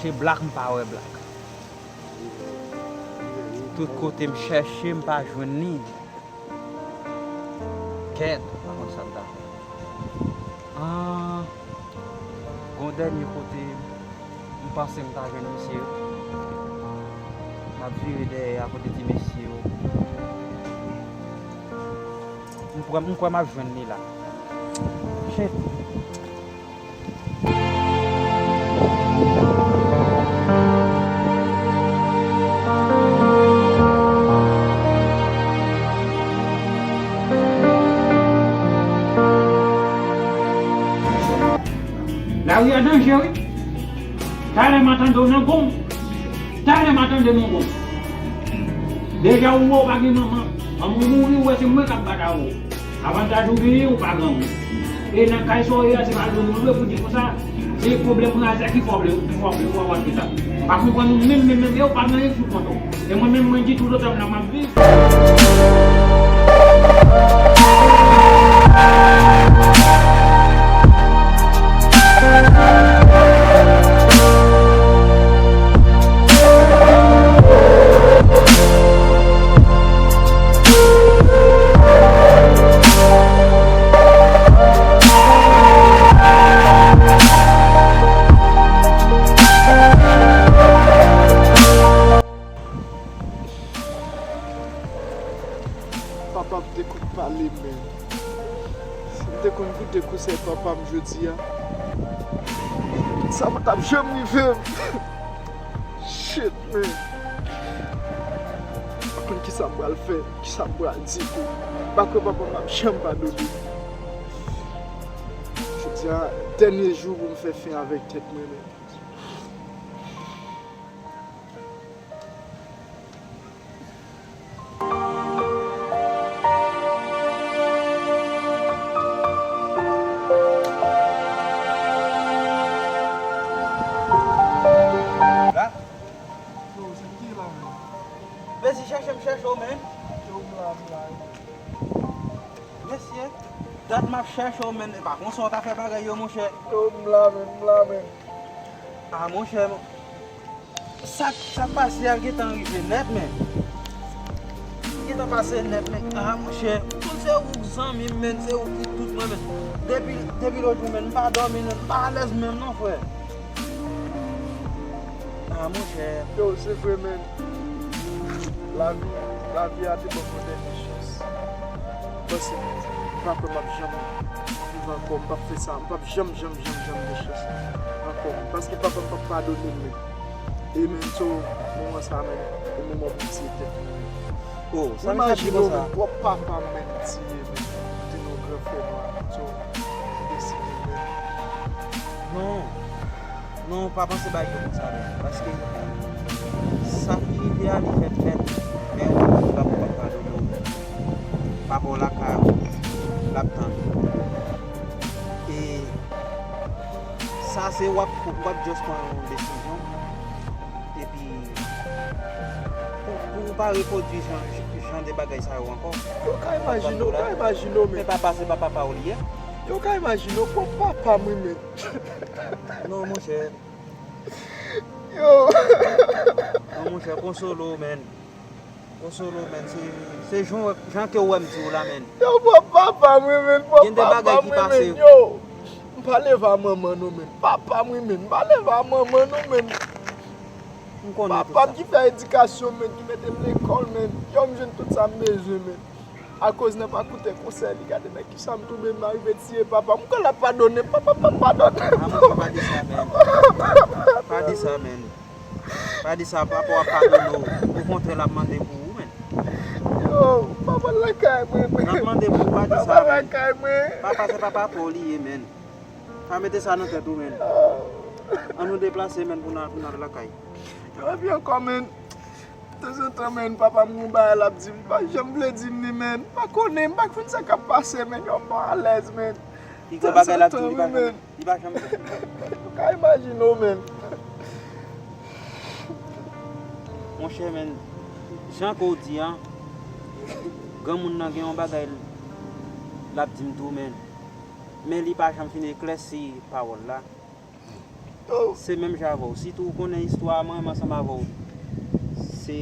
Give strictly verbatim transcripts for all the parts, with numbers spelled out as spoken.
Se Black, m pa wè Black. Tout kote m chèche, m pa jwenn li. Kèt, m pa konn sa m ta fè. Ah, gon dènye kote m panse m ta jwenn misye. M ap vire dèyè a kote ti mesye yo. M kwè, m kwè m ap jwenn li la. Shit. Lari a danje, wi. Talè m a tande w nan gonm. Talè m a tande w nan gonm. Deja ou wè w pa gen manman. Manman w mouri, ou wè se mwen k ap bat avè w. Avantaj ou genyen, ou pa granmoun. E nan kay sa w ye a, se pa dlo nou dwe pou di konsa. Se pwoblèm razè ki fè w vle, ki fè w vle, fè w vle sa. M pa konprann ou menm, menm, menm, e ou pa gen anyen sou kont ou. E mwen menm, mwen di toutotan m la, m ap viv. Papa m te konn pale, men si m te konn koute konsèy papa m jodi a, sa pa t ap janm rive m. Shit, man. M pa konn kisa m pral fè, kisa m pral di tou. M pa kwè papa m ap janm padone m. Jodi a, dènye jou pou m fè fen avèk tèt mwen, men. Yo, se ki la menm? Mesi chèche m chèche w, men. Yo, m la, m la. Mesye, dat m ap chèche w, men. E pa konsa w ta fè bagay yo, monchè. Yo, m la, men, m la, men. Ah, monchè, sa, sa k pase a gentan rive nèt, men. Gentan pase nèt, men. Ah, monchè, ou konn se ou k zanmi m, men, se ou ki tout mwen, men. Depi, depi lòt jou, men, m pa dòmi, men, m pa alèz menm, non, frè. Ah, monchè. Yo, se vre, men. Lavi, lavi a te ban m yon dènye chans. M panse, m pa kwè m ap janm viv ankò, m p ap fè sa, m p ap janm, janm, janm, janm gen chans ankò. Paske papa m p ap padone m, men. E, men, so, moman sa, men, e moman pou m tiye tèt mwen, men. Oh, sa m ap di konsa. Imajine w, men, pwòp papa m, men, tiye, men. Te nan yon gran fènwa, so, m deside, men. Non. Non, pa panse bagay yo konsa, men. Paske sa ki rive a, li fèt, fèt. Men ou menm, papa w p ap padone w. Papa w lakay ou, l ap tann ou. E sa se w ap, w ap just pran yon desizyon. Epi, pou, pou w pa repwodui jan, jan de bagay sa yo ankò. Yo ka imajine w, ka imajine w, men. Men papa, se pa papa w li ye. Yo ka imajine w, pwòp papa m wi, men. Non, monchè. Yo. Non, monchè, konsole w, men. Konsole w, men. Se, se jan, jan ke w wè m di w la, men. Yo, pwòp papa m wi, men. Pwòp papa m wi, men. Yo. M pa leve a manman, non, men. Papa m wi, men. M pa leve a manman, non, men. M konnen tout sa. Papa m ki fè edikasyon m, men, ki mete m lekòl, men. Yo, m jwenn tout sa m bezwen, men. Akoz nèg pa koute konsèy li, gade nan kisa m tonbe, m arive tiye papa m. M kwè l ap padone m, papa m p ap padone m. Ah, monchè, pa di sa, men. Pa di sa, men. Pa di sa, papa w ap padone w. Okontrè, l ap mande pou ou, men. Yo, papa lakay mwen, men. L ap mande pou ou, pa di sa, men. Papa lakay mwen. Papa se papa pa w li ye, men. Pa mete sa nan tèt ou, men. An nou deplase, men, pou n al, pou n al lakay. Yo, epi ankò, men. Tanzantan, men, papa m gon bagay l ap di m, m pa janm vle di m li, men. M pa konnen, m pa konn sa k ap pase, men. Yo, m pa alèz, men. Ki gon bagay l ap di w, li pa janm, li pa janm di w. Ou ka imajine w, men. Monchè, men, jan ke w di a, granmoun nan gen yon bagay l ap di m tou, men. Men li pa janm fin eklèsi pawòl la. Oh. Se menm jan avè w. Sitou ou konnen istwa mwen, mwen ansanm avè w. Se,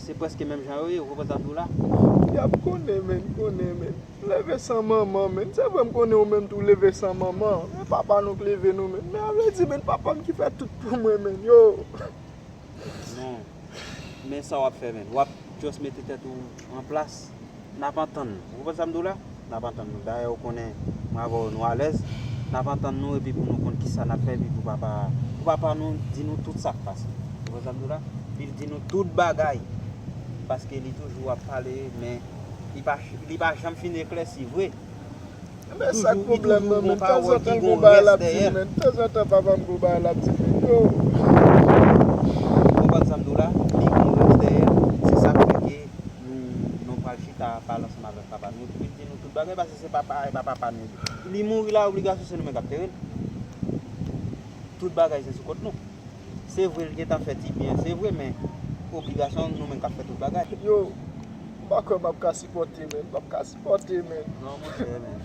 se prèske menm jan yo ye, ou konprann sa m di w la? Y ap konnen, men, konnen, men. Leve san manman, men. Se vre m konnen ou menm tou leve san manman. Men papa nou k leve nou, men. Men a vle di, men, papa m ki fè tout pou mwen, men. Yo. Non. Men sa w ap fè, men. W ap just mete tèt ou an plas. N ap antann nou. Ou konprann sa m di w la? N ap antann nou. Dayè, ou konnen, mwen avè w, nou alèz. N ap antann nou epi pou nou konn kisa n ap fè, epi pou papa, pou papa nou di nou tout sa k pase. Ou konprann sa m di w la? Epi l di nou tout bagay. Paske li toujou ap pale, men li pa, li pa janm fin eklèsi vre. Men sa k pwoblèm nan, men tanzantan l gon bagay l ap di m, men tanzantan papa m gon bagay l ap di m, men yo. Ou konprann sa m di w la? Li gon rès dèyè l. Se sa k fè ke nou, nou pral chita pale ansanm avèk papa nou. Epi l di nou tout bagay, paske se papa, e pa papa nou. Li mouri la, obligasyon se nou menm k ap tere l. Tout bagay se sou kont nou. Se vre, l gentan fè ti byen, se vre, men obligasyon nou menm k ap fè tout bagay. Yo, m pa kwè m ap ka sipòte, men. M p ap ka sipòte, men. Non, monchè, men.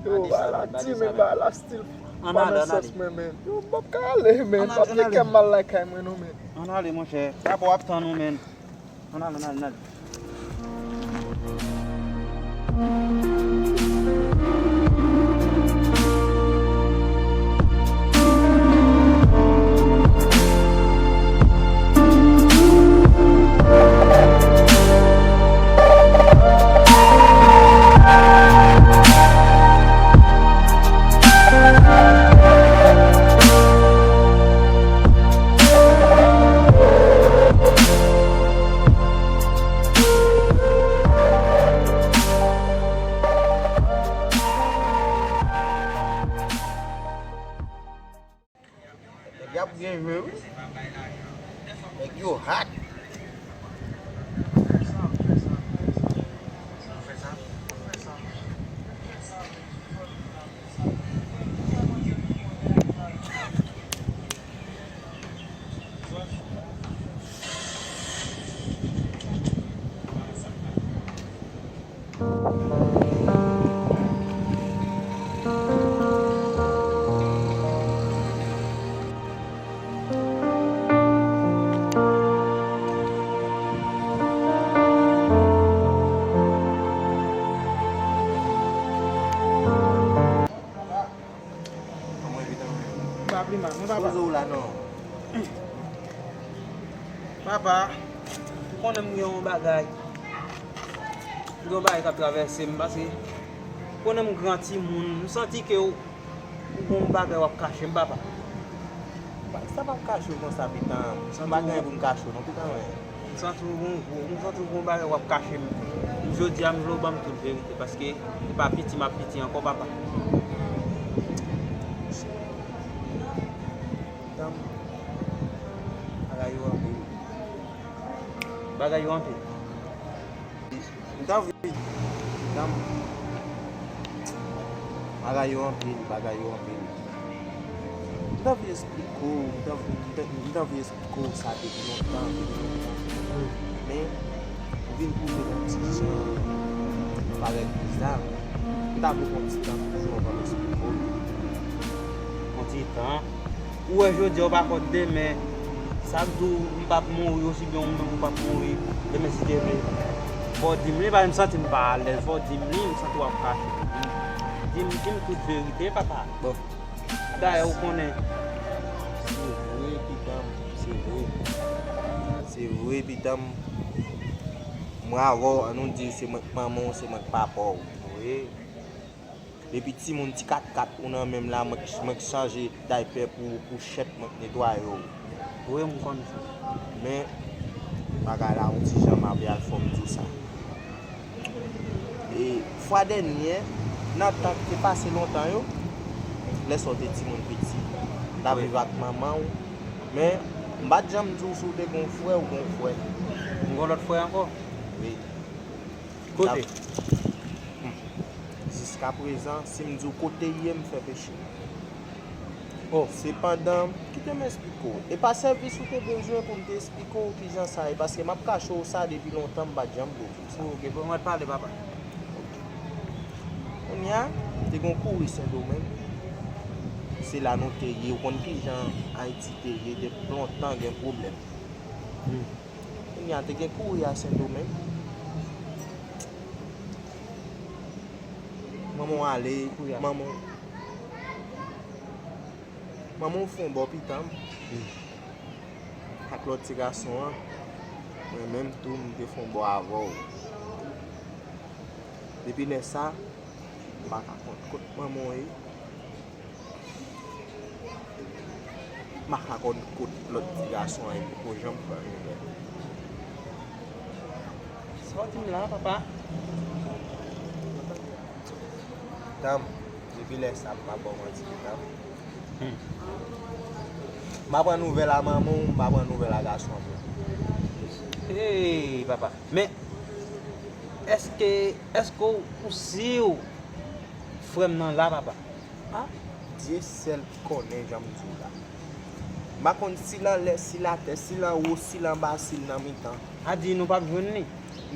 Yo, bagay la di, men, bagay la still pa nan sans mwen, men. Yo, m p ap ka ale, men. Paske kè m mal lakay mwen, non, men. Ann ale, monchè. Papa w ap tann ou, men. Ann ale, ann ale, ann ale. Nèg y ap gen jwe, wi. Nèg yo hot. Kòman epi tanmen? M pa pi mal, non, papa. Poze w la, non. Papa, ou konnen m gen yon bagay. M gen yon bagay k ap travèse m, paske ou konnen m gran timoun. M santi ke ou, ou gen yon bagay w ap kache m, papa. Sa p ap kache w konsa, pitan. M pa gen anyen pou m kache w, non, pitan mwen. M santi w gon gwo, m santi w gon bagay w ap kache m. Jodi a, m vle w ban m tout verite, paske se pa piti m ap piti ankò, papa. Pitan m, bagay yo anpil. Bagay yo anpil. M ta vle, m ta, bagay yo anpil, bagay yo anpil. M ta vle esplike w, m ta, m ta, m ta vle esplike w sa depi lontan, depi lontan. Men, ou vin twouve l yon ti jan parèt bizar. M ta vle pran ti tan toujou anvan m esplike w. Yon ti tan. Ou wè jodi a, ou pa kwè demen. Sa k di w m p ap mouri, osibyen ou menm ou p ap mouri. Demen, si Dye vle, fò w di m li, paske m santi m pa alèz. Fò w di m li, m santi w ap kache. Di m, di m tout verite, papa. Bon. Dayè, ou konnen. Se vre, pitan m, se vre. Se vre, pitan m. Mwen avè w, an nou di, se mwen k manman w, se mwen k papa w. Wi. Depi timoun ti kat kat ou nan men m la, mwen k, mwen k chanje daypè pou, pou chèt, mwen k netwaye w. Wi, m konn sa. Men, bagay la, yon ti jan m ap al fò m di w sa. E, fwa dènye, nan tan ki te pase lontan yo, lè sa w te timoun piti, m t ap viv ak manman w. Men, m pa t janm di w si w te gen yon frè, ou gen yon frè. M gen yon lòt frè ankò? Wi. Kote? Hmm. Jiskaprezan, si m di w kote l ye, m fè peche. Oh. Sepandan, kite m esplike w. E pa sèvis ou te bezwen pou m te esplike w kijan sa ye, paske m ap kache w sa depi lontan, m pa t janm vle di w sa. Ok, bon, mwen pale, papa. Ok. Kounye a, m te gen yon kouri Sendomeng. Se la nou te ye, ou konn kijan Ayiti te ye, depi lontan gen pwoblèm. Kounye a te gen kouri a Sendomeng. Manman w ale, manman w, manman w fè yon bò pitan m ak lòt ti gason an. Mwen menm tou, m te fè yon bò avè w. Depi lè sa, m pa ka konn kot manman w ye. M pa ka konn kot lòt ti gason an ye, m poko janm pran nouvèl. Sa w di m la, papa? Tanm, depi lè sa, m pa ba w manti, tanm. M pa pran nouvèl a manman w, m pa pran nouvèl a gason an. Hey, papa. Men, èske, èske w, ou si w frè m nan la, papa? A, Dye sèl konnen jan m di w la. M pa konn si l anlè, si l atè, si l anwo, si l anba, si l nan mitan. A di nou p ap jwenn li?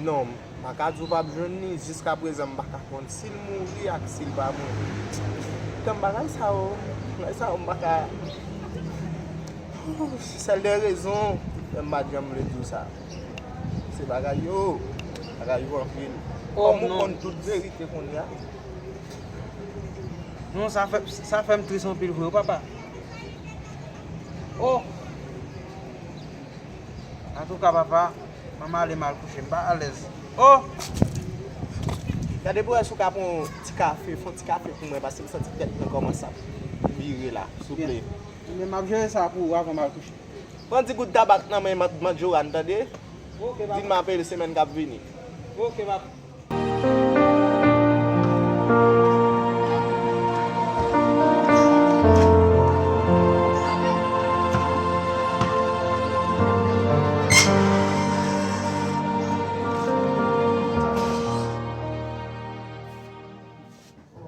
Non, m pa ka di w p ap jwenn li. Jiskaprezan, m pa ka konn si l mouri ak si l pa mouri. Tanm, bagay sa yo, bagay sa yo, m pa ka. Sèl de rezon fè m pa t janm vle di w sa. Se bagay yo, bagay yo anpil. Oh, kòm ou non. Konn tout verite kounye a. Non, sa fè, sa fè m tris anpil vre, wi, papa. Oh! Antouka, papa, manman ale m al kouche, m pa alèz. Oh! Gade pou wè si w ka pran yon ti kafe, fè yon ti kafe pou mwen, paske m santi tèt mwen kòmanse ap vire la, souple. Ebyen, m ap jere sa pou ou avan m al kouche. Pran ti gout tabak nan men Mad-, Madjoran, tande? Ok, papa. Di l m apele semèn k ap vini. Ok, papa.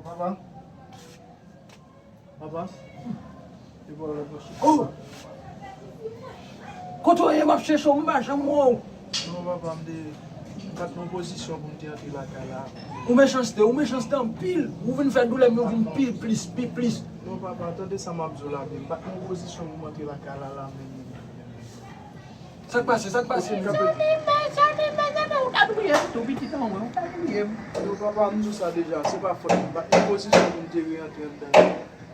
Papa. Papa. Oh! Kote w ye? M ap chèche w, m pa janm wè w. Non, papa, m te, m pa t nan pozisyon pou m te antre lakay la. Ou mechanste, ou mechanste anpil. Ou vin fè doulè m yo vin pi plis, pi plis. Non, papa, tande sa m ap di w la, men m pa t nan pozisyon pou m antre lakay la, la, men. Sa k pase? Sa k pase? Mezanmi, mezanmi, mezanmi, ou ta touye m tou, pitit an mwen, ou ta touye m. Non, papa, m di w sa deja, se pa fòt mwen. M pa t nan pozisyon pou m te reantre anndan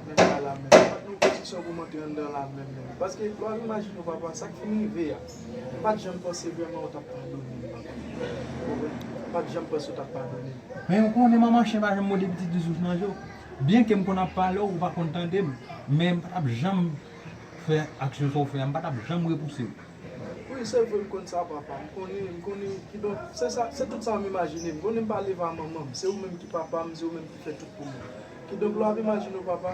menm la, la menm. M pa t nan pozisyon pou m antre anndan la menm, menm. Paske, lè w ap imajine w, papa, sa k fin rive a, m pa t janm panse vrèman w t ap padone m, papa. Ou konprann? M pa t janm panse w t ap padone m. Men ou konnen manman chen pa janm mòde pitit li sou nan je w. Byenke m konn ap pale w, ou pa konn tande m, men m pa t ap janm fè aksyon sa w fè a, m pa t ap janm repouse w. Wi, se vre, m konn sa, papa. M konnen, m konnen. Kidonk, se sa, se tout sa m imajine. M konnen m pa leve a manman m. Se ou menm ki papa m, se ou menm ki fè tout pou mwen. Kidonk, lè w ap imajine w, papa,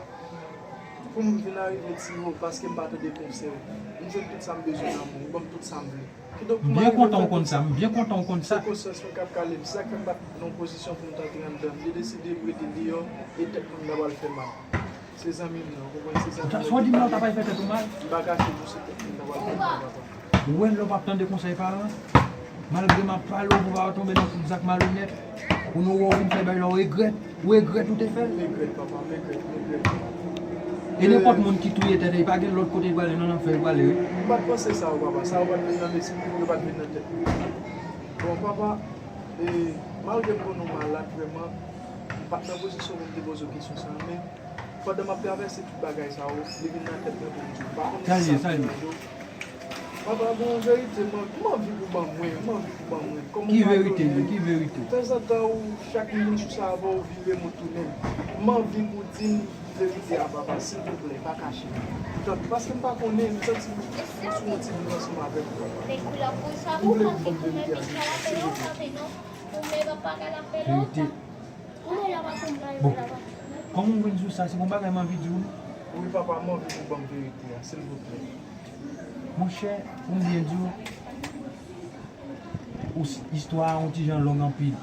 pou m vin arive ti wo, paske m pa tande konsèy ou. M jwenn tout sa m bezwen nan men w, ou ban m tout sa m vle. Kidonk, pou m arive fè tout sa, m byen kontan w konn sa, m byen kontan w konn sa. Se konsyans mwen k ap kale m. Se sa k fè m pa t nan pozisyon pou m t antre anndan. M te deside m rete deyò e tèt mwen m ta pral fè mal. Se zanmi m nan, ou konprann, se zanmi m nan. Sa w di m la, w ta pral fè tèt ou mal? M pa kache tou, se tèt mwen ta pral fè mal, papa. Ou wè lè w p ap tande konsèy paran, malgre m ap pale w pou w pa tonbe nan kout zak malonèt, kounye a w wè w vin fè bagay la, w regrèt, w regrèt ou te fè l. M regrèt, papa, m regrèt, m regrèt. E nenpòt moun ki touye tèt li, pa gen lòt kote li prale, nan lanfè li prale, wi. M pa t panse sa, wi, papa, sa yo pa t vin nan lespri m, yo pa t vin nan tèt mwen. Bon, papa, e, malgre m konnen w malad vrèman, m pa t nan pozisyon pou m te poze w kesyon sa a, men pandan m ap travèse tout bagay sa yo, li vin nan tèt mwen pou m di w. M pa konn sa m te mande w. Papa, gon verite, m, m anvi pou w ban mwen, m anvi pou w ban mwen. Kòm ou padone m, tanzantan, ou, chak m vin sou sa avè w, ou vire m, ou tounen m. M anvi pou w di m verite a, papa, silvouplè, pa kache m. Tanpri, paske m pa konnen, m santi m sou yon ti bout ansanm avèk ou, papa. Silvouplè, pou w ban m verite a, silvouplè. Verite. Bon, kòm ou vin sou sa, se gon bagay m anvi di w, non? Wi, papa, m anvi pou w ban m verite a, silvouplè. Monchè, pou m byen di w, ou s-, istwa a yon ti jan long anpil.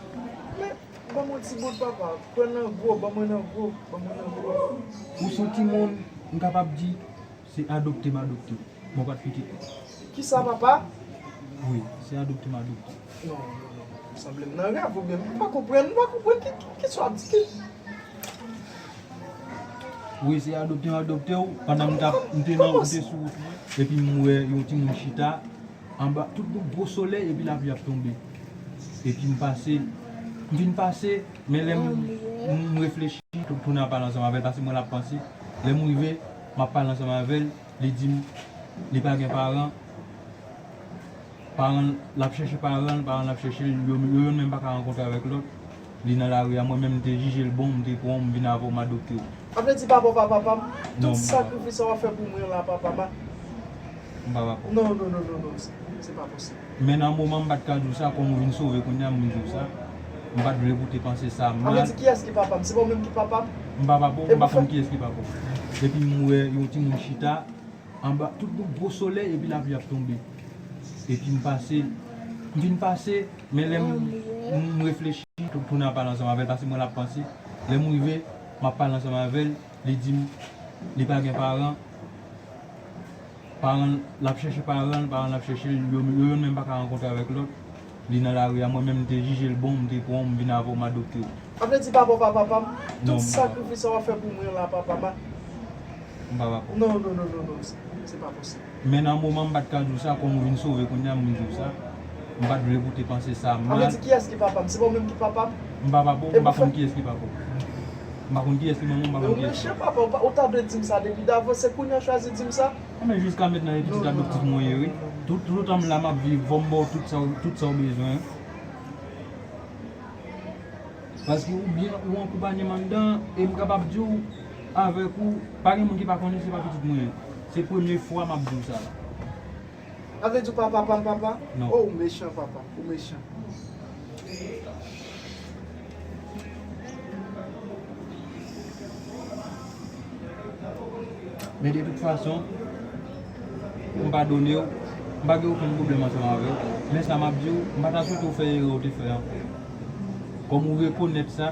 Men, ban m yon ti bout, papa. Pran nan gwo, ban mwen nan gwo, ban mwen nan gwo. Ou se yon timoun, m kapab di, se adopte m adopte w. Mwen pa t pitit ou. Kisa, papa? Wi, se adopte m adopte w. Non, non, non. Sanble m nan rèv oubyen m pa konprann, m pa konprann ki, ki, kisa w ap di, ki. Wi, se adopte, m adopte w. Pandan m t ap, m te nan, m te sou wout mwen, epi m wè yon timoun chita anba tout yon gwo solèy, epi lapli ap tonbe. Epi m pase, m vin pase, men lè m, m reflechi, tou-, tounen ap pale ansanm avè l, paske mwen l ap panse. Lè m rive, m ap pale ansanm avè l, li di m li pa gen paran. Paran l, l ap chèche paran l, paran l ap chèche l, yo, yo youn menm pa ka rankontre avèk lòt. Li nan lari a, mwen menm m te jije l bon, m te pran w, m vin avè w, m adopte w. Sa vle di papa w pa papa m? Tout sakrifis sa w ap fè pou mwen la, papa m a. M pa papa w. Non, non, non, non, non, se, se pa posib. Men nan moman m pa t ka di w sa, kòm ou vin sove kounye a, m vin di w sa. M pa t vle pou w te panse sa mal. Sa vle di kiyès ki papa m? Se pa w menm ki papa m? M pa papa w, m pa konn kiyès ki papa w. Epi m wè yon timoun chita anba tout yon gwo solèy, epi lapli ap tonbe. Epi m pase, m vin pase, men lè m, m reflechi, tou-, tounen ap pale ansanm avè l, paske mwen l ap panse. Lè m rive, m ap pale ansanm avè l, li di m li pa gen paran. Paran l, l ap chèche paran l, paran l ap chèche l, yo, yo youn menm pa ka rankontre avèk lòt. Li nan lari a, mwen menm m te jije l bon, m te pran w, m vin avè w, m adopte w. Sa vle di papa w pa papa m? Tout sakrifis sa w ap fè pou mwen la, papa m a. M pa papa w. Non, non, non, non, non, se, se pa posib. Men nan moman m pa t ka di w sa, kòm ou vin sove kounye a, m vin di w sa. M pa t vle pou w te panse sa mal. Sa vle di kiyès ki papa m? Se pa w menm ki papa m? M pa papa w, m pa konn kiyès ki papa w. M pa konn kiyès ki manman w, m pa konn kiyès. Men w mechan, papa, ou pa, ou ta dwe di m sa depi davans, se kounye a w chwazi di m sa? Mwen menm jiska mentnan e pitit adoptif mwen ye wi. Tout, toutan m la m ap viv, fò m ba w tout sa, tout sa w bezwen. Paske ou byen, ou ankonpanye m anndan, e m kapab di w, avèk ou, pa gen moun ki pa konnen se pa pitit mwen ye. Se premye fwa m ap di w sa la. Sa vle di w pa papa m papa? Non. Oh, ou mechan papa, ou mechan. Men de tout fason, m padone w, m pa gen okenn pwoblèm ansanm avè w. Men sa m ap di w, m pa ta swete w fè erè w te fè an. Kòm ou rekonèt sa,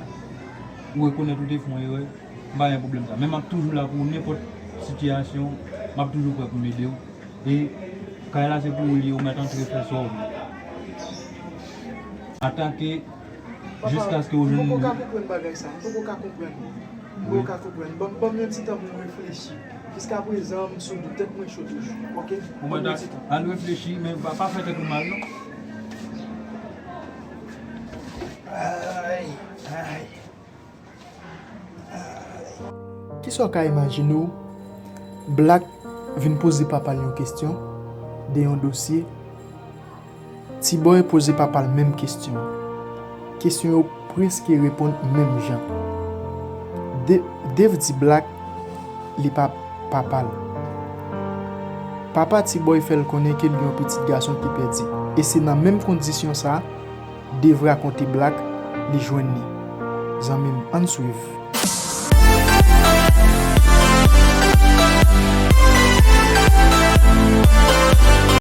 ou rekonèt ou te fè yon erè, m pa gen pwoblèm sa. Men m ap toujou la pou ou, nenpòt sitiyasyon, m ap toujou prè pou m ede w. E kay la se pou ou li ye, ou mèt antre fè sa w vle. Antanke, jiskaske ou jwenn. Papa, m poko ka konprann bagay sa, m poko ka konprann. M poko ka konprann. Ban, ban m yon ti tan pou m reflechi. Jiskaprezan, m sou dout, tèt mwen cho toujou, oke? Ban m yon ti tan. Al reflechi, men pa, pa fè tèt ou mal, non. Ay, ay. Kisa w ka imajine w? Black vin poze papa l yon kesyon de yon dosye. T-Boy poze papa l menm kesyon an. Kesyon yo prèske reponn menm jan. De-, Dave di Black li pa papa l. Papa T-Boy fè l konnen ke l gen yon pitit gason ki pèdi. E se nan menm kondisyon sa a, Dave rakonte Black li jwenn li. Zanmi m, ann swiv.